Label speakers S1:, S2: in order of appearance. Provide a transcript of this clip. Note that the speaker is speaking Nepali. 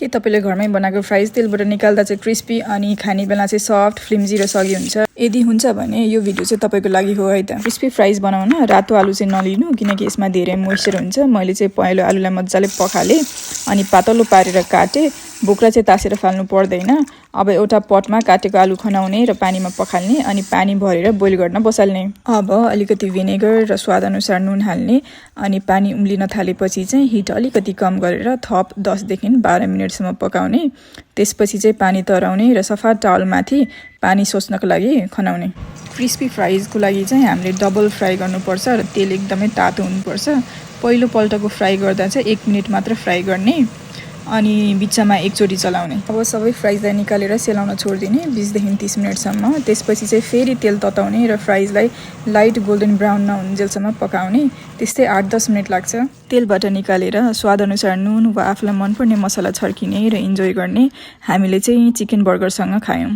S1: के तपाईले घरमै बनाएको फ्राइज तेलबाट निकाल्दा चाहिँ क्रिस्पी अनि खाने बेला चाहिँ सफ्ट फ्लिम्जी र सगी हुन्छ। यदि हुन्छ भने यो भिडियो चाहिँ तपाईको लागि हो है त। क्रिस्पी फ्राइज बनाउन रातो आलु चाहिँ नलिनु किनकि यसमा धेरै मोइस्चर हुन्छ। मैले चाहिँ पहेँलो आलुलाई मजाले पखाले अनि पातलो पारेर काटे। बोक्रा चाहिँ तासेर फाल्नु पर्दैन। अब एउटा पटमा काटेको आलु खनाउने र पानीमा पखाल्ने अनि पानी भरेर बोइल गर्न बसाल्ने। अब अलिकति भिनेगर र स्वाद अनुसार नुन हाल्ने अनि पानी उम्लिन थालेपछि चाहिँ हिट अलिकति कम गरेर थप 10 देखि 12 मिनेटसम्म पकाउने। त्यसपछि चाहिँ पानी तराउने र सफा टावलमाथि पानी सोच्नको लागि खनाउने। क्रिस्पी फ्राइजको लागि चाहिँ हामीले डबल फ्राई गर्नुपर्छ र तेल एकदमै तातो हुनुपर्छ। पहिलो पल्टको फ्राई गर्दा चाहिँ 1 मिनेट मात्र फ्राई गर्ने अनि बिचमा एकचोटी चलाउने। अब सबै फ्राइजलाई निकालेर सेलाउन छोड्दिने 20 देखि 30 मिनेटसम्म। त्यसपछि चाहिँ फेरि तेल तताउने र फ्राइजलाई लाइट गोल्डन ब्राउन नहुन्जेलसम्म पकाउने। त्यस्तै 8-10 मिनेट लाग्छ। तेलबाट निकालेर स्वाद अनुसार नुन वा आफूलाई मनपर्ने मसला छर्किने र इन्जोय गर्ने। हामीले चाहिँ चिकन बर्गरसँग खायौं।